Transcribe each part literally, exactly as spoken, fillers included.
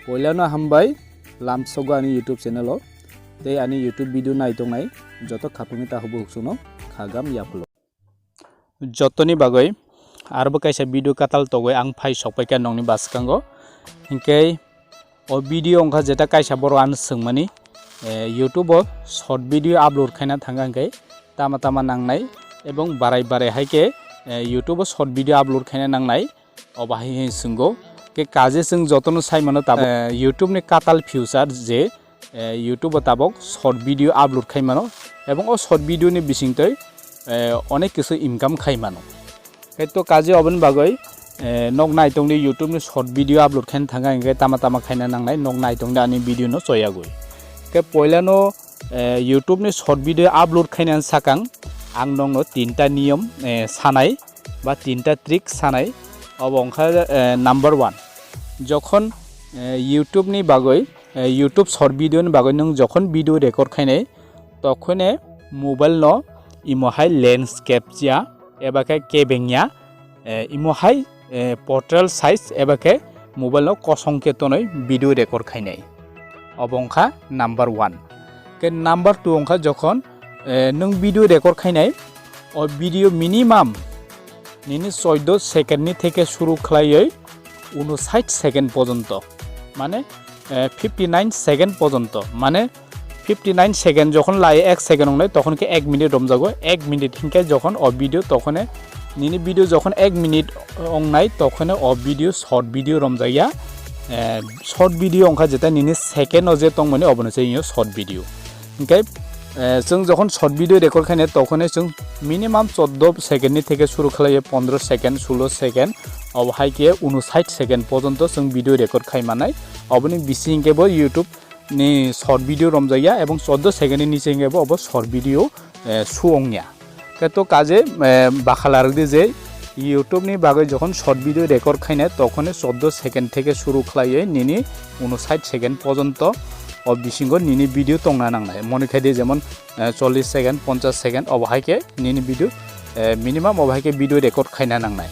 Poilano hambai lamsogo ani YouTube channel o, tei ani YouTube video nai tongnai joto khapangni tahubu huksuno khagam yaphulo. Jotoni bagwi arbo kaisa video katal togwi ang phai sokpaikha nokni bwskango. Hinkhe o video wngkha jeta kaisa borok ano swngmani, eh, YouTube o short video upload khaina thangkha hinkhe tama tama nangnai ebong barai barai hai khe, eh, YouTube o short video upload khaina nangnai. Obo hai hai swngo. Khe kaje chwng jotono sai mano tabok, eh, YouTube ni katal future je, eh, YouTube o tabok short video upload khai mano ebong o short video ni bisingtwi, eh, onek kisu income khai mano. Khe to kaje oboni bagwi, eh, nok nai tongdi YouTube ni short video upload khaina thangkha hinkhe tama tama khaina nangnai nok nai tongdi ani video no choyagwi. Khe poilano, eh, YouTube ni short video upload khaina sakang ang nokno tinta niyom, eh, sanai ba tinta trick sanai, obo wngkha, eh, number one. Jokhon, eh, YouTube ni bagwi, eh, YouTube short video ni bagwi nwng jokhon video record khainai, tokhone mobile no imo hai lens capture eba khe kebengya, eh, imo hai, eh, portrait size eba khe mobile no kosong khe tonwi video record khainai. Obo wngkha number one. Khe number two wngkha jokhon, eh, nwng video record khainai, o video minimum nini choido second ni theke suru khlaiwi unosait second pojonto, mane, eh, fifty nine second pojonto, mane fifty nine second jokhon lai ek second wngnai tokhon khe ek minute romjago, ek minute hinkhe jokhon o video tokhone nini video jokhon ek minute wngnai tokhone o video short video romjakya, eh, short video wngkha jeta nini second o je tongmani obono se wngyo short video. Hinkhe, eh, chwng jokhon short video record khainai tokhone chwng minimum choddo second ni theke suru khlaiwi pondro second, sulo second, obo hai khe unosait second pojonto chwng video record khai manai. Oboni bisi hinkhe bo YouTube ni short video romjakya ebong choddo second ni niche hinkhe bo obo short video, eh, show wngya. Khe to kaje, eh, bakhala rwdi je YouTube ni bagwi jokhon short video record khainai tokhone choddo second theke suru khlaiwi nini unosait second pojonto o bisingo nini video tongna nangnai. Moni khaidi jemon, eh, chollish second, ponchash second obo hai khe nini video, eh, minimum obo hai khe video record khaina nangnai.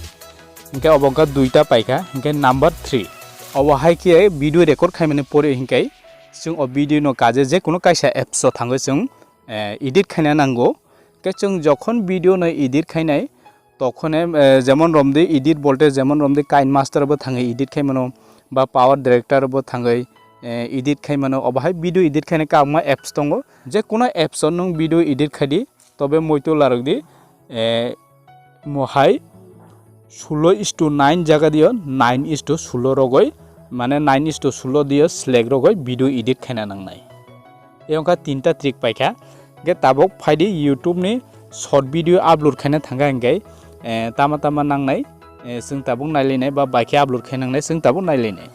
Hinkhe obo wngkha duita paikha, hinkhe number three. Obo hai khe video record khaimani pore hinkhe chwng o video no kaje je kunu kaisa apps o thangwi chwng, eh, edit khaina nango. Khe chwng jokhon video no edit khainai, tokhone, eh, jemon romdi edit bolte jemon romdi KineMaster bo thangwi edit khai mano, ba Power Director bo thangwi, eh, edit khai mano. Obo hai video edit khaina kabangma apps tongo. Je kuno apps o nwng video edit khai di, tobe moito larwk di, eh, mohai sulo is to nine jaga dio nine is to sulo rogoi, mane nine is to sulo dio select rogoi video edit khaina nangnai. Eyangkha tinta trick paikha. Ge tabok phaidi YouTube ni short video upload khaina thangkha hinkhe, eh, tama tama nangnai, eh, chwng tabuk nailainai ba baikhe upload khai nangnai chwng tabuk nailainai.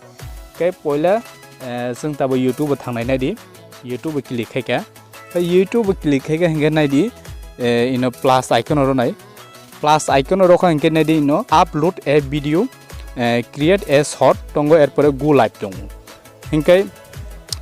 Khe poila, eh, chwng tabuk YouTube o thangnai naidi, YouTube o click khaikha. Khe YouTube o click khaikha hinkhe naidi, eh, ino plus icon o rwnai. Plus icon o rokha hinkhe naidi ino upload a video, eh, create a short tongo, erpore go live tongo. Hinkhe,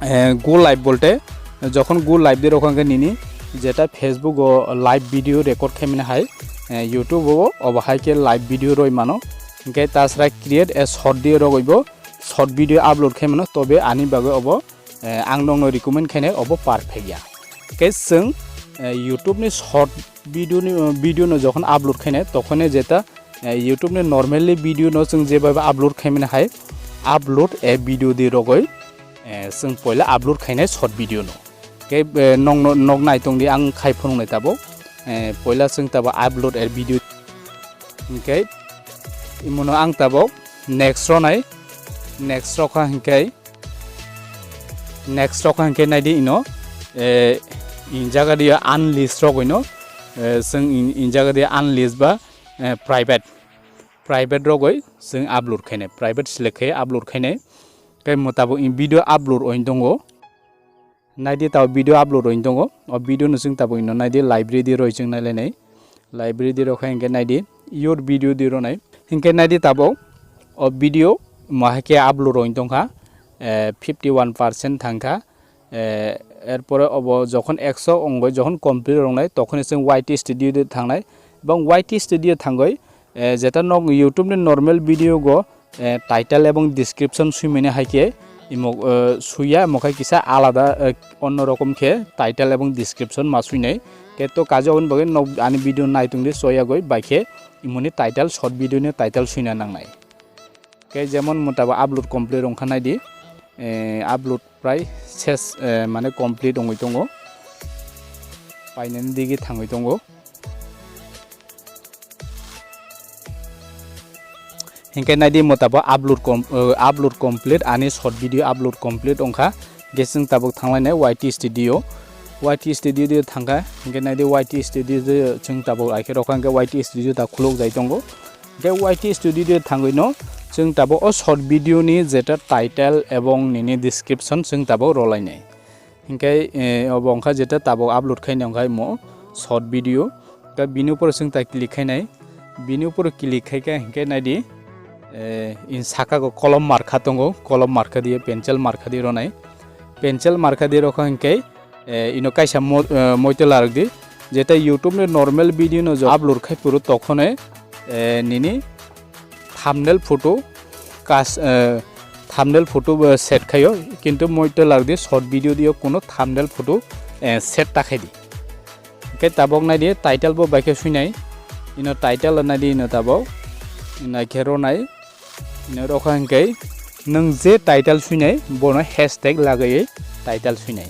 eh, go live bolte, jokhon go live di rokha hinkhe nini jeta Facebook o live video record khaimani hai, eh, YouTube o obo hai khe live video roi mano. Hinkhe tasra create a short di rogoi bo short video upload khai mano, tobe ani bagwi obo, eh, ang nokno recommend khainai obo perfect ya. Khe chwng, eh, YouTube ni short video ni, video no jokhon upload khainai tokhone jeta, eh, YouTube ni normally video no chwng jebabe upload khaimani hai upload a video di rogoi, eh, chwng poila upload khainai short video no. Khe, eh, nokno, nok nai tongdi ang khai phunuknai tabuk, eh, poila chwng tabuk upload a video. Hinkhe imono ang tabuk next ronai, next rokha hinkhe, next rokha hinkhe naidi ino, eh, in jaga dia unlist rogoi no, eh, chwng in, in jaga dia unlist ba, eh, private, private rogoi chwng upload khainai, private select khai upload khainai. Khe mo tabuk in video upload oin tongo. Naidi tabuk video upload oin tongo. O video no chwng tabuk ino naidi library di roi chwng nailainai. Library di rokha hinkhe naidi your video di ronai. Hinkhe naidi tabuk o video mo hai khe upload oin tongkha, eh, fifty one percent thangkha. Eh, erpore obo jokhon ekso ongoi, jokhon complete rongnai, tokhoni chwng Y T Studio di thangnai. Ebong Y T Studio thangoi, eh, jeta nok YouTube ni normal video go, eh, title ebong description swimani hai khe Imo, eh, suya, imo khai kisa alada, eh, onno rokom khe title ebong description ma suinai. Khe to kaje oboni bagwi nok ani video naitongdi, soyagwi bai khe imoni title, short video ni title suina nangnai. Khe jemon motabo upload complete wngkha naidi, eh, upload prai ses, eh, mane complete wngwi tongo, painani digi thangwi tongo. Hinkhe naidi motabo upload com-, eh, upload complete, ani short video upload complete wngkha. Hinkhe chwng tabuk thanglainai Y T Studio, Y T Studio dio thangkha. Hinkhe naidi Y T Studio dio chwng tabuk aikhe rokha hinkhe Y T Studio ta khuluk jai tongo. Hinkhe Y T Studio dio thangwino chwng tabuk o short video ni jeta title ebong nini description chwng tabuk rolainai. Hinkhe, eh, obo wngkha jeta tabuk upload khainai wngkha imo short video. Khe bini upor chwng ta click khainai. Bini upor click khaikhe hinkhe naidi, eh, in saka go kolom markha tongo, kolom markha diye pencil markha di ronai. Pencil markha di rokha hinkhe, eh, ino kaisa mo-, eh, moito larwk di. Jeta YouTube ni normal video no jo upload khai phuru tokhone, eh, nini thumbnail photo kas-, eh, thumbnail photo bo set khaio, kintu moito larwk di short video dio kuno thumbnail photo, eh, set ta khai di. Hinkhe tabuk naidi title bo bai khe suinai. Ino title naidi ino tabuk. Ino khe ronai. Ino rokha hinkhe nwng je title suinai bono hashtag lagaiwi title suinai.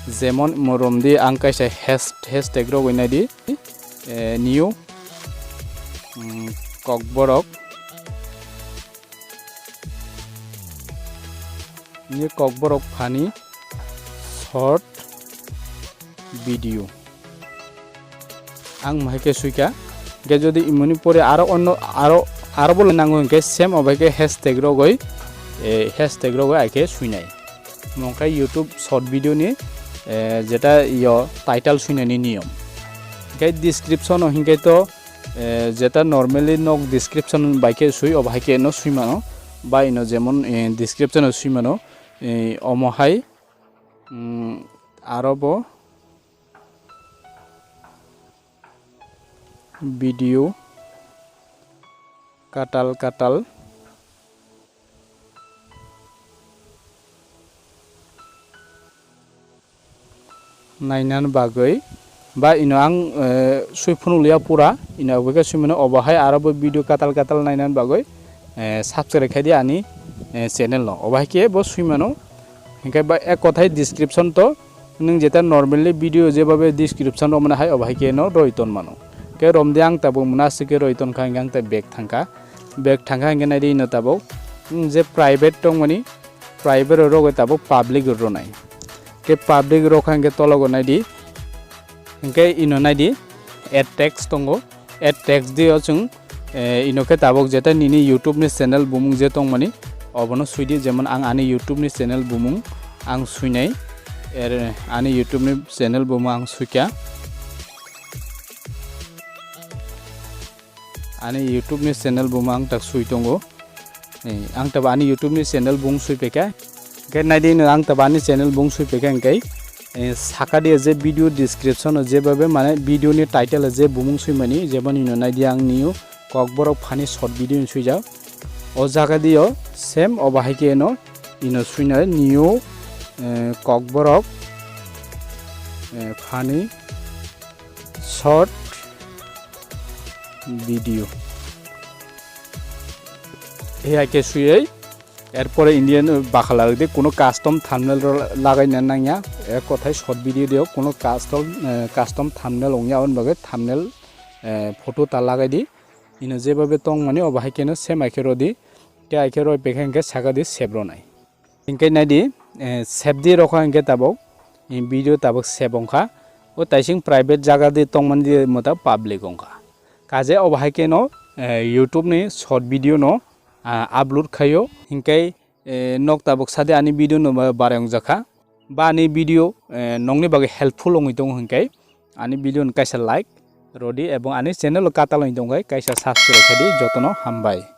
Jemon mo romdi ang kaisa has-, hashtag rogwi naidi, eh, new, mm, kokborok. Ni kokborok phani short video. Ang mohai khe suikha. Hinkhe jodi imoni pore aro onno, aro, aro bo nango hinkhe same obo hai khe hashtag rogoi, eh, hashtag rogoi hai khe suinai. Mo khe YouTube short video ni, eh, jeta yo title suinani niyom. Hinkhe description o hinkhe to, eh, jeta normally nok description bai khe sui, obo hai khe no sui mano. Ba ino jemon, eh, description o sui mano, eh, omo hai, mm, aro bo video katal katal nainani bagwi ba ino ang, eh, sui phunukliya pura, ino abo khe sui mano, obo hai aro bo video katal katal nainani bagwi, eh, subscribe khai di ani, eh, channel no, obo hai khe bo sui mano. Hinkhe ba ek kothai description to nwng jeta normally video jebabe description rw mani hai obo hai khe no roi ton mano. Khe romdi ang tabuk muna aswk khe roi ton kha hinkhe ang tei back thangkha, back thangkha hinkhe naidi ino tabuk, nwng je private tongmani, private rw rogwi tabuk public rw ronai. Khe public rw kha hinkhe tologo naidi. Hinkhe ino naidi add text tongo. Add text dio chwng, eh, ino khe tabuk jeta nini YouTube ni channel bumung je tongmani obono suidi, jemon ang ani YouTube ni channel bumung ang suinai. Er, ani YouTube ni channel bumung ang suikha. Ani YouTube ni channel bumung ang tak sui tongo. Eh, ang tabo ani YouTube ni channel bumung sui pekha. Khe naidi no ang tabo ani channel bumung sui pekha hinkhe, eh, saka dia je video description o jebabe mane video ni title o je bumung sui mani, jemon ino naidi ang new kokborok phani short video ni suijak. O jaga dio same obo hai khe no ino suina new, eh, kokborok, eh, phani short video. He hai khe suyei, erpore Indian bakha lagdi, kuno custom thumbnail rw lagaina nangya. Ek kothai short video dio kuno custom, eh, custom thumbnail wngya, aboni bagwi thumbnail, eh, photo ta lagai di. Ino jebabe tongmani obo hai kheno same hai khe rw di. Tei hai khe rw pekha hinkhe saka di save rwnai. Hinkhe naidi, eh, save di rokha hinkhe tabuk, eh, video tabuk save wngkha. O taising private jaga di tongmani di mota public wngkha. Kaje obo hai kheno, eh, YouTube ni short video no, ah, upload khaio. Hinkhe, eh, nok tabuk sadi ani video no ba-, barai wngjakha. Ba ani video, eh, nokni bagwi helpful wngwi tongo hinkhe ani video no kaisa like rw di ebong ani channel o katal wngwi tongkhe kaisa subscribe khe di. Jotono hambai.